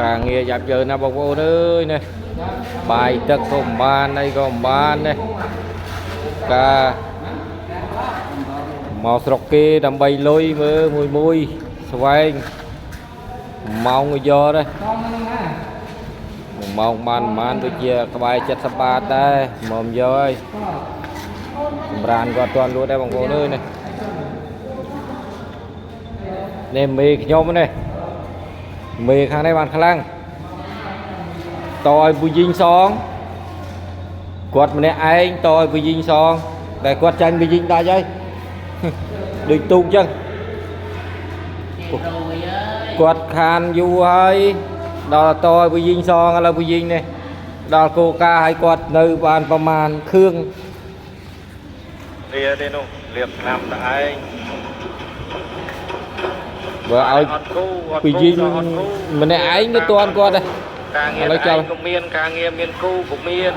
ការងារយ៉ាប់យ៉ឺនណាបងប្អូនអើយនេះបាយទឹកក៏មិនបានអីក៏មិនបាននេះការមកស្រុកគេដើម្បីលុយមើលមួយមួយស្វែងម៉ោងក៏យកដែរ 1ម៉ោងបានប្រហែលដូចជាក្បែរ70បាតដែរមកយកហើយសម្រានគាត់អត់ទាន់លួចដែរបងប្អូនអើយនេះនេះមេខ្ញុំនេះមេខាងនេះបានខ្លាំងតឲ្យពូយីងសងគាត់ម្នាក់ឯងតឲ្យពូយីងសងតែគាត់ចាញ់ពូយីងដាច់ហើយ ដូចទូកចឹង គាត់ខានយូរហើយដល់តឲ្យពូយីងសងឥឡូវពូយីងនេះដល់គោកាឲ្យគាត់នៅបានប្រមាណខឿង លាទេនោះលាបឆ្នាំតែឯង បើឲ្យ អត់គូអត់ ពូយីង អត់គូ ម្នាក់ឯងក៏ទាន់គាត់ដែរ ការងារ ឥឡូវចោល ឯងក៏មានការងារមានគូក៏មាន